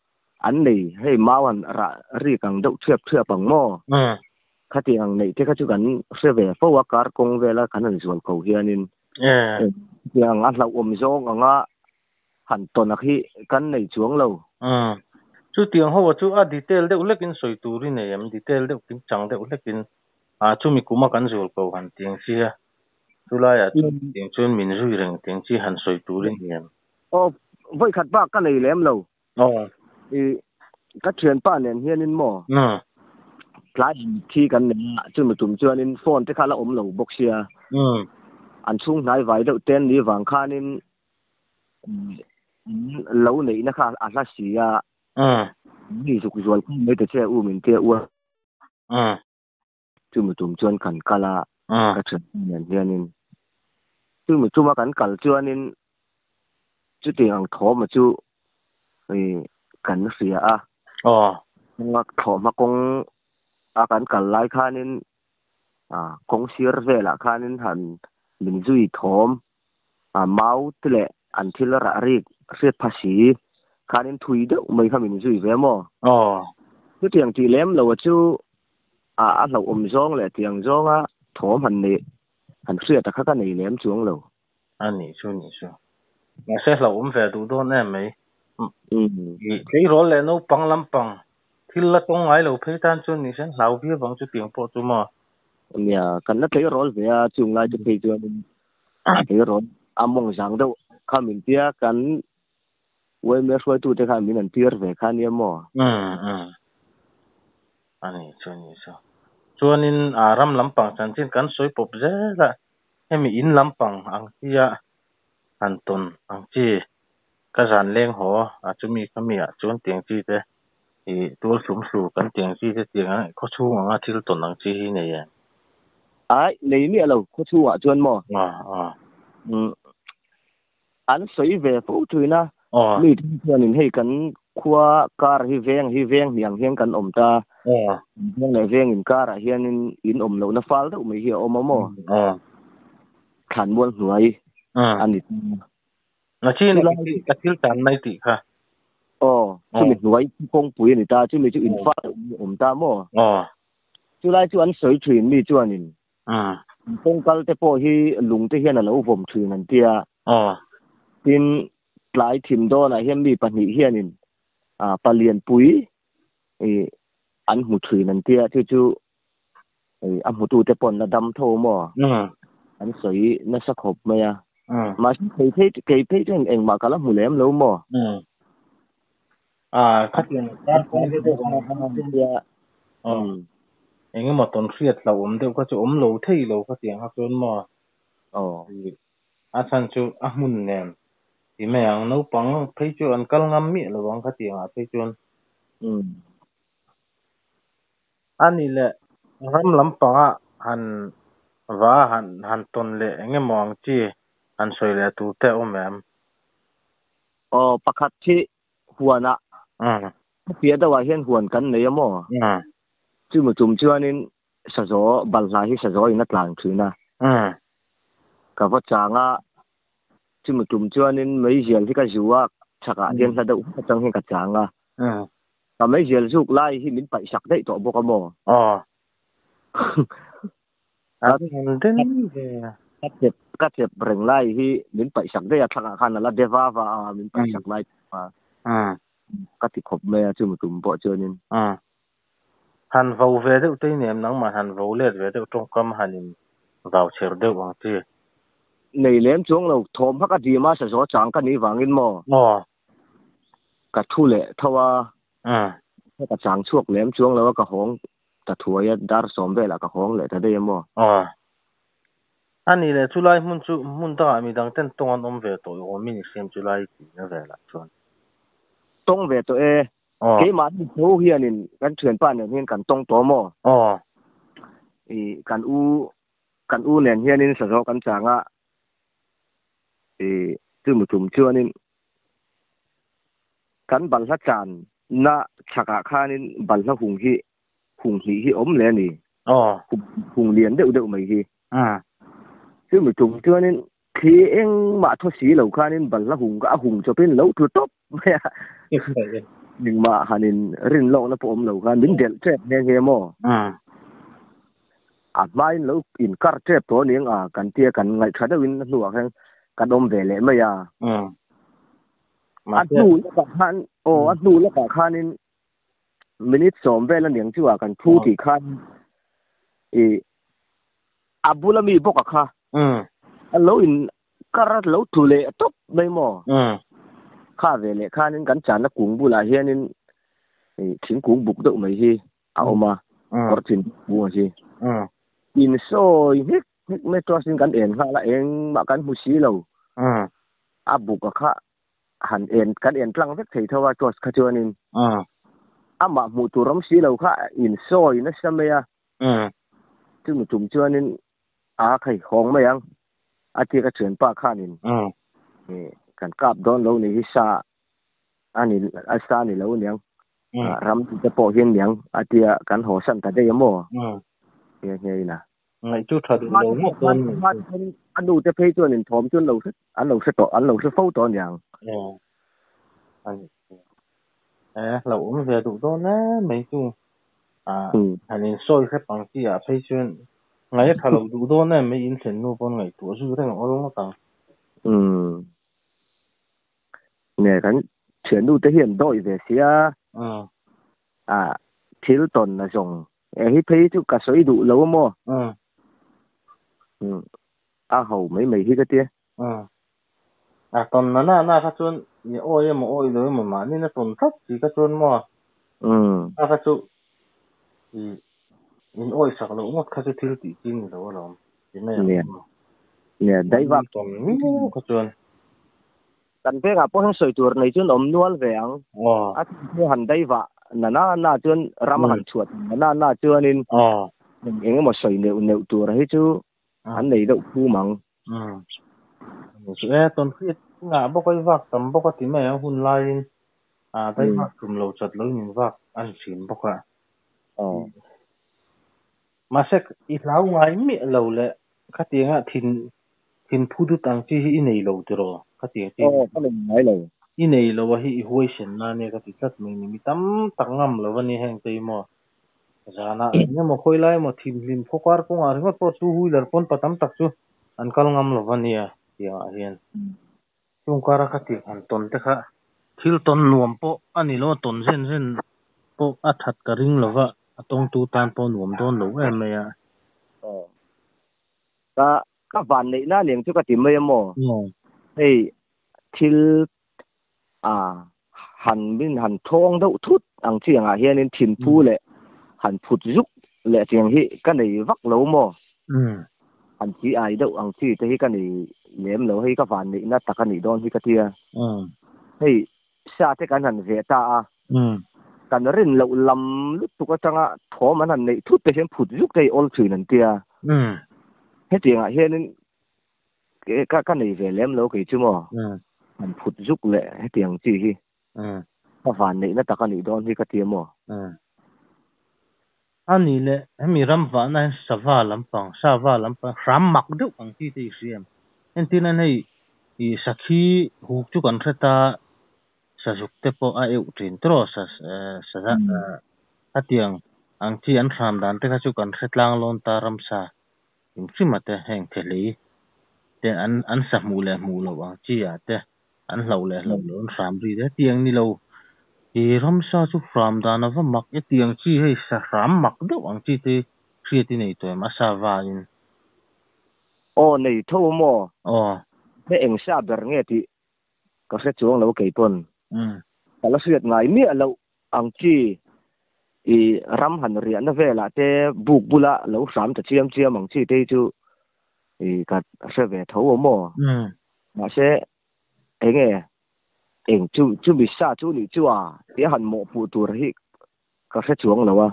an nei, hei mau han rah rik ang deuh thiap thiap ang maw? Khatiang ang neih te kha chu kan hre ve fo a, kar kawng vela kan han zual ko hianin khatiang ang a hlauhawm zawng anga han tawn a khi kan nei chuang lo. Chutiang ho chu a detail deuh hlekin sawi tur i nei em? Detail deuh kim chang deuh hlekin chumi kuma kan zual ko han tiang chi a, chulaiah chutiang chuan min zui reng tiang chi han sawi tur i nei em? Aw, vawi khat bak ka nei lem lo. Aw. I ka thianpa nen hianin maw? Tlai thi kan nei a, chumi tum chuanin phone te kha la awm lo bawk sia. An chhung hnai vai deuh ten ni vang khanin lo neihna kha a hla si a. Mi zuk zual khawm mai ta che u min tia u a. Chumi tum chuan kan kal a, ka thianpa nen hianin. Chumi tuma kan kal chuanin chutiang ang thawma chu kan hria a. Thlawhhma kawng a kan kal lai khanin kawng sir velah khanin han min zui thawm mau te leh an thil rah rik hriat pha si khanin thui deuh mai kha min zui ve maw? Chutiang tih lem lo chu a hlauhawm zawng leh tiang zawnga thawm han neih han hriat a kha ka nei lem chuang lo. Ani chu ni chu. Mahse hlauhawm ve duh dawn em mai. I tleirawl leh naupang lampang thil la tawng ngai lo phei tan chuan ni hian hlau viau ang chutiang pawh chu maw? Nia, kan la tleirawl ve a, chung lai te phei chuanin tleirawl a mawng zang deuh kha min tia kan uaime hruaitute khan min an tir ve kha nia maw? Umm umm. Ani chu ni chu. Chuanin a ram lampang chanchin kan sawi pawp zel a, hemi in lampang ang tia han tawn ang chi ka zan leng haw a chumi kha mi ah chuan tiang chi te ih tual hlum hlu kan tiang chi te tiang ang khaw chhung anga thil tawn ang chi hi nei em? Ai, nei miah lo khaw chhungah chuan maw? Aw aw. Umm an sawi ve fo thin a, mi then chuanin hei kan khua kar hi veng hi veng hniang hian kan awm ta, veng leh veng inkarah hianin in awm lohna fal deuh mai hi a awm a maw? Thlanmual hnuai a ni ta. Nachin ka thil tan mai tih kha. Aw, chumi hnuai kawngpui a ni ta, chumi chu in fal deuh mai a awm ta maw? Chulai chu an sawi thin mi chuanin kawngkal te pawh hi lung te hian a lo vawm thin an tia. Tin, tlai thim dawnah hian mi pahnih hianin palianpui an hmu thin an tia, chu chu a hmutute pawh an la dam tho maw? An sawi nasa khawp mai a. Mahse kei phei kei phei chuan engmah ka la hmu lem lo maw? Eng emaw tawn hriat hlauhawm deuh kha chu awm lo thei lo kha tiang kha chuan maw? A chhan chu a hmun nen ti mai ang, naupang phei chu an kal ngam miah lo ang kha tiangah phei chuan. A nih leh ram lampanga han va han han tawn leh eng emaw ang chi han sawi leh tur te a awm em? Aw, pakhat hi huanah piah deuhah hian huan kan nei a maw? Chumi tum chuanin sazaw balhla hi sazaw in a tlan thin a. Ka va chang a, chumi tum chuanin meizial hi ka zu a, chhakah hian hla deuh atang hian ka chang a. Ka meizial zuk lai hi min paih sak daih tawh bawk a maw? Ka chep reng lai hi min paih sak daih a, thlakah khan a la de va va a, min paih sak lai a. Ka ti khawp mai a, chumi tum pawh chuanin. Han vo ve deuh te i nem nangmah han vo let ve deuh tawngkam han in vau chher deuh ang chi. Nei lem chuang lo, thawm hak a dim a, sazaw chang ka nih vangin maw? Ka thu leh tho a, ka chang chhuak lem chuang lo a, ka hawng ta thuai a, dar sawm velah ka hawng leh ta daih a maw? A nih leh chulai hmun chu hmun dangah midang ten tawng an awm ve tawh i awm in i hriam chulai tihna velah chuan. Tawng ve tawh e. Keimahni tho hianin kan thianpa nen hian kan tawng tawh maw? I kan u kan u nen hianin sazaw kan chang a, i chumi tum chuanin kan balhla channa chhakah khanin balhla hung hi hung hnih hi awm leh a ni. Hung lian deuh deuh mai hi. Chumi tum chuanin Thli engmah thaw si lo khanin balhla hung kha a hung chawpin lo tlu tawp mai a. Engmah hanin rin lawkna pawh awm lo khan min delh tep nghe nghe maw? A hmain lo inkar tep tawh aniang a kan tia kan ngaihthla deuhin a hnuah khan kan awm ve leh mai a. A hnu lawkah khan aw a hnu lawkah khanin minute sawm vel aniang chu a kan thu tih khan i A bula mi bawk a kha. A lo in kar a lo tlu leh tawp mai maw? Kha ve leh khanin kan channa kung bulah hianin thingkung buk deuh mai hi a awm a, kawr thin kung a hi. In sawi nghek nghek mai chuan kan en nghal a, engmah kan hmu si lo. A buk a kha han en kan en tlang vek thei tho a torch kha chuanin amah hmuh tur awm si lo kha in sawi nasa mai a. Chumi tum chuanin a khai hawng mai ang a tia ka thianpa khanin kan kap dawn lo ni hi sa a ni a sa ni lo niang ram te pawh hian niang a tia kan haw san ta daih a maw nghe nghe ina. Ngaih chu tha duh lo ngawt dawn ni chu. A nu te phei chuan inthawm chu an lo hre an lo hre tawh an lo hre fo tawh aniang. E hlauhawm ve duh dawn em mai chu. Han insawi hrep ang chi ah phei chuan ngaih a tha lo duh dawn em mai in thlen nu pawn ngaihtuah zui reng awl ngawt ang. Ne kan thian nu te hian dawi ve sia. A thil ton na zawng e hi phei chu ka sawi duh lo maw. A ho mai mai hi ka tia. A ton na na na kha chuan i awi emaw awi lo emaw mahni na ton tlat si kha chuan maw. A kha chu i in awi sak loh ngawt kha chu thil tih chi ni lo alawm. Ti mai ang maw. Nia daivak ton miau kha chuan. Kan vengah pawh hian sawi tur nei chuan awm nual ve ang. A chu han daivah na na na chuan ram han chhuat na na na chuanin eng emaw sawi neuh neuh tur hi chu an nei deuh phum ang. E tawn hriat ngah bawk a i vak tam bawk a ti mai ang hun laiin a daivak tum lo chat lo in vak a ni thin bawk a. Mahse i hlau ngai miah lo le khatianga thin thin phu dut ang chi hi i nei lo tiraw khatiang chi. Aw ka nei ngai lo. I nei lo a hi i huaisen na ania ka ti tlat mai ni. Mi tam tak ngam lo a ni heng te hi maw. Zanah eng emaw khawi lai emaw thimhlim khawkar kawngah ringawt pawh two wheeler pawn pa tam tak chu an kal ngam lo a nia tiangah hian. Chung kara ka tih han tawn te kha thil tawn nuam pawh a ni lo a, tawn zen zen pawh a that ka ring lo va, a tawngtu tan pawh nuam dawn lo em mai a. Aw. Ka ka van neih na aniang chu ka ti mai a maw? Hei thil a han min han thawng deuh thut ang chi angah hianin thinphu leh han phut zuk leh chiang hi ka nei vak lo maw? Han chi ai deuh ang chi te hi ka nei lem lo, hei ka van neihna tak a nih dawn hi ka tia. Hei sa te kan han ve ta a, kan rin loh lam lutuk atanga thawm an han neih thut te hian phut zuk te hi awl thin an tia. Hetiangah hianin ka ka nei ve lem lo kei chu maw? Han phut zuk leh hetiang chi hi ka van neihna tak a nih dawn hi ka tia maw? A nih leh hemi ram vahna hian sava lampang, sava lampang hram mak deuh ang chi te i hria em? Entir nan hei ih sakhi huk chu kan hre ta, sazuk te pawh a euh thin tiraw sa sa hetiang ang chi an hram dan te kha chu kan hre tlang lawn ta ramsa hrim hrim a te heng thehlei te an an sa hmuh leh hmuh loh ang chi ah te an hlauh leh hlauh loh an hram ri te hetiang ni lo. I ramsa chu hram dan a va mak e tiang chi hei sa hram mak deuh ang chi te hriat i nei tawh em a sa vain? Aw nei tho maw? Aw. He eng sa ber nge tih ka hre chuang lo kei pawn. Ka la hriat ngai miah loh ang chi i ram han riahna velah te buk bula lo hram ta chiam chiam ang chi te hi chu i ka hre ve tho maw? Mahse enge Eng chu chumi sa chu nih chu a tia han mawhpuh tur hi ka hre chuang lo a,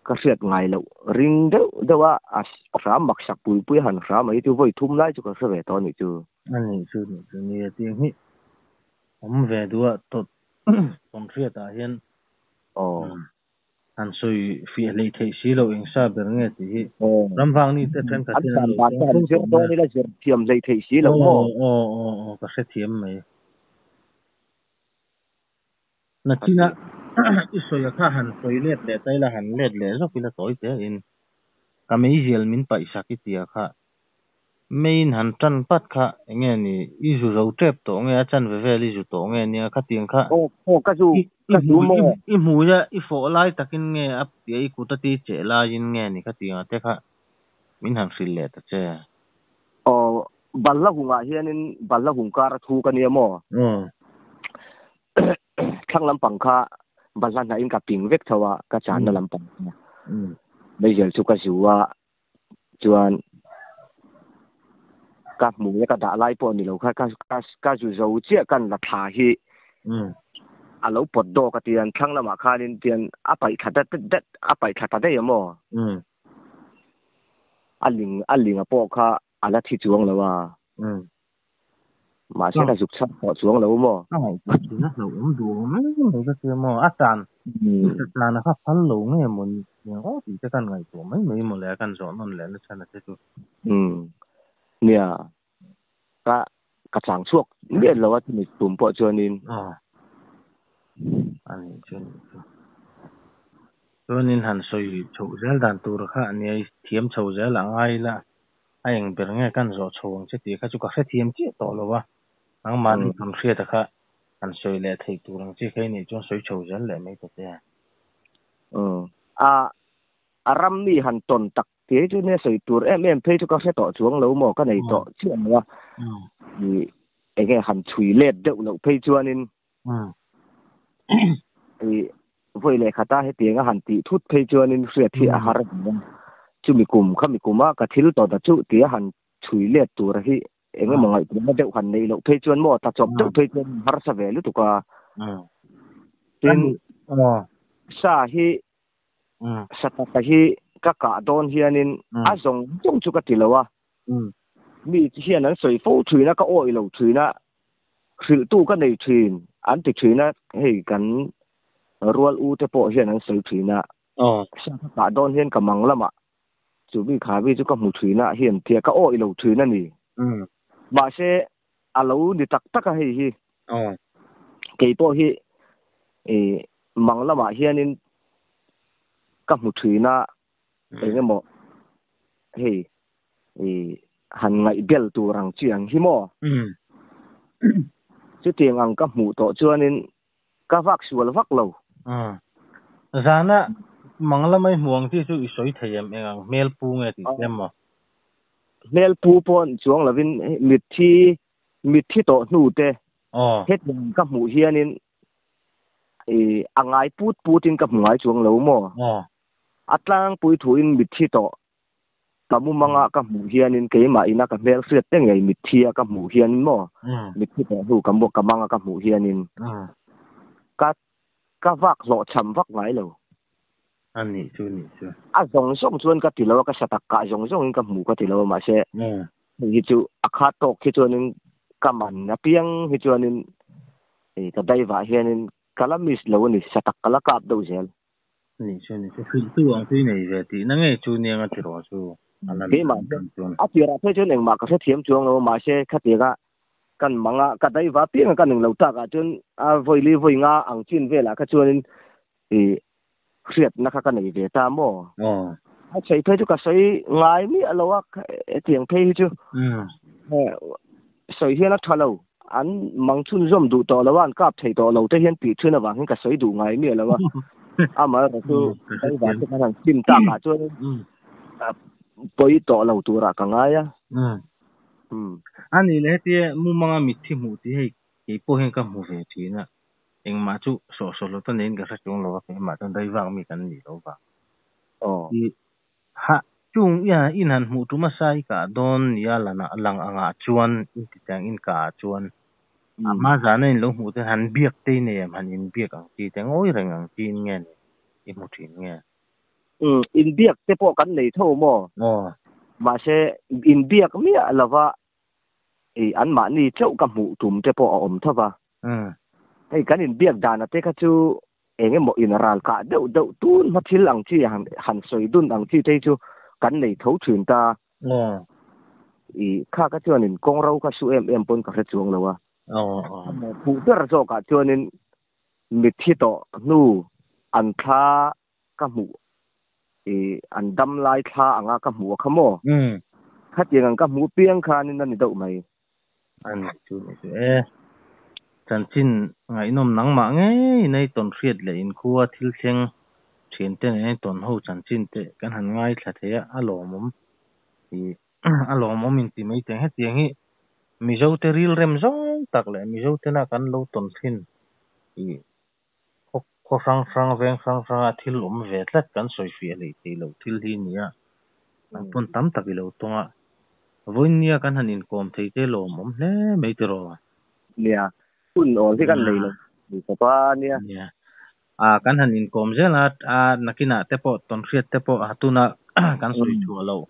ka hriat ngai loh ring deuh deuh a, a hram mak sak pui pui a han hram a hi chu vawi thum lai chu ka hre ve tawh a nih chu. A nih chu nih chu nia tih hi awm ve duh a tawt tawn hriatah hian Han sawi fiah hleih theih si lo eng sa ber nge tih hi ramvang ni te thenkhat hian an lo tawng fo tawh mai a. Ila zir thiam hleih theih si lo maw? Aw aw aw ka hrethiam mai. Nachina i sawi a kha han sawi let leh ta ila han let leh zawk ila tawi te in ka meizial min paih sak i tia kha Main han tan pat kha eng nge ni i zu zo tep tawh nge a chanve vel i zu tawh nge nia khatiang kha Aw aw ka zu ka zu maw? I hmui a i fawh lai takin nge a tia i kut a ti che laiin nge ni khatiang te kha min han hrilh leh ta che. Aw balhla hungah hianin balhla hung kar a thu ka nia maw? Aw. Thlang lampang kha balhla hnahin ka ping vek tho a ka channa lampang kha meizial chu ka zu a Chuan ka hmui a ka dah lai pawh ni lo kha ka ka zu zo chiah kan la thla hi a lo pawt dawk a tian thlang lamah khanin tian a paih thla dat dat a paih thla ta daih a maw? A ling a ling a pawh kha a la thi chuang lo a. Mahse ka zuk chhak tawh chuang lo maw? Ka ngaihtuah thin a hlauhawm duh awm em mai ka tia maw? A tan i sa tan a kha phal lo nge maw ni ang aw tih te kan ngaihtuah mai mai maw le a kan zawh nawn leh nasa na te chu. Umm nia ka ka chang chhuak miah lo a chumi tum pawh chuanin. Aw a nih chu a nih chu. Chuanin han sawi chhoh zel dan tur kha ania i thiam chho zel a ngai ila. A eng ber nge kan zawh chho ang che tih kha chu ka hrethiam chiah tawh lo a, nangmahni kan hriat a kha han sawi leh theih tur ang chi kha i nih chuan sawi chho zel leh mai ta che a. A a ram mi han tawn tak tih hi chu nia sawi tur em em phei chu ka hre tawh chuang lo maw ka nei tawh chiah lo a, ih eng nge han chhui let deuh loh phei chuanin ih vawi leh khata hetianga han tih thut phei chuanin hriat hi a har a ni a, chumi kum khami kuma ka thil tawh ta chu tia han chhui let tur hi eng emaw ngaihtuahna deuh han neih loh phei chuan maw tla chawp deuh phei chuan harsa ve lutuk a. Tin, sa hi sa taka hi ka kah dawn hianin a zawng zawng chu ka ti lo a, mi hian an sawi fo thin a, ka awih lo thin a, hrilhtu ka nei thin an ti thin a, hei kan rual u te pawh hian an sawi thin a, sa ka kah dawn hian ka mang lamah chu mi kha mi chu ka hmu thin a hian tia ka awih lo thin a ni. Mahse a lo ni tak tak a hei hi. Kei pawh hi ih mang lamah hianin ka hmu thin a eng emaw hei ih han ngaih bel tur ang chi ang hi maw. Chutiang ang ka hmuh tawh chuanin ka vak sual vak lo. Zana mang lamai hmu ang chi chu i sawi thei em eng ang hmel pu nge tih te maw? Hmel pu pawh chuang lovin mitthi mitthi tawh hnu te hetiang ka hmuh hianin ih a ngai put putin ka hmu ngai chuang lo maw? A tlangpui thuin mitthi tawh ka mumanga ka hmuh hianin keimah ina ka hmel hriat te ngei mitthi a ka hmuh hianin maw mitthi tawh hnu ka ka manga ka hmuh hianin ka ka vak hlawh chham vak ngai lo. A nih chu nih chu. A zawng zawng chuan ka ti lo a, ka sa tak kah zawng zawngin ka hmu ka ti lo a, mahse hei hi chu a khat tawk hi chuanin ka man apiang hi chuanin hei ka daivah hianin ka la miss lo a ni, sa tak ka la kap deuh zel. Nih chu nih chu, hrilhtu ang chu i nei ve tihna ngei chu nia nga tiraw chu a lan Keimah dan chuan. A tirah phei chuan engmah ka hrethiam chuang lo a, mahse khatianga kan mang a, ka daiva apianga ka ning lo takah chuan a vawi li vawi nga ang chin velah kha chuanin ih hriatna kha ka nei ve ta maw? A sawi phei chu ka sawi ngai miah lo a, hetiang phei hi chu sawi hian a tha lo. An mang chhunzawm duh tawh lo a, an kap thei tawh lo te hian tih thin avang hian ka sawi duh ngai miah lo a. Amaherawhchu chu driver te khan han sim takah chuan pawi tawh lo turah ka ngai a. A nih leh hetia mumanga mitthi hmuh tih hei kei pawh hian ka hmu ve thin a. Engmah chu sawhsaw lo ta niin ka hre chuang lo a, keimah chuan daivak mi kan nih loh vang. I ha chung i in han hmuh tum a sai kah dawn nia lanah lang angah chuan in ti teng in kah ah chuan a hma zana in lo hmuh te han biak te i nei em han in biak ang chi te ngawi reng ang chi in nge ni i hmu thin nge? Umm in biak te pawh kan nei tho maw? Aw. Mahse in biak miah lova i anmahni chauh ka hmuh tum te pawh a awm tho va. Hei kan inbiak dana te kha chu eng emaw in ral kah deuh deuh tun hma thil ang chi han sawi dun ang chi te hi chu kan nei tho thin ta. I kha kha chuanin kawng ro kha su em em pawn ka hre chuang lo a. Phuh ber zawkah chuanin mitthi tawh hnu an thla ka hmuh i an dam lai thla anga ka hmuh a kha maw? Khatiang ang ka hmuh piang khanin a ni deuh mai. A ni chu ni chu e. Chanchin ngaihnawm nangmah ngei nei tawn hriat leh inkhua thil thleng thiante nen tawn ho chanchin te kan han ngaithla thei a, a lawmawm i a lawmawm inti mai teng. Hetiang hi Mizote rilrem zawng tak leh Mizotena kan lo tawn thin i khaw hrang hrang veng hrang hranga thil awm ve tlat kan sawi fiah hleih theih loh thil hi a ni a, an pawn tam tak i lo tawng a, vawiin nia kan han inkawm thei te lawmawm hle mai tiraw? Nia, hun awl hi kan nei lo ni tawp a nia. Nia, a kan han inkawm zel a, a nakinah te pawh tawnhriat te pawh a tuna kan sawi chhuah loh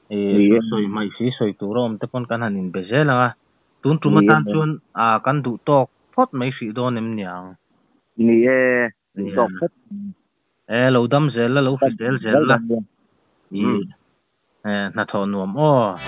i sawi hmaih si sawi tur a awm te pawn kan han inbe zel ang a, tun tum atan chuan a kan duh tawk phawt mai hrih dawn em niang? Ni e, duh tawk phawt. E, lo dam zel la, lo hrisel zel la. I hnathawh nuam aw.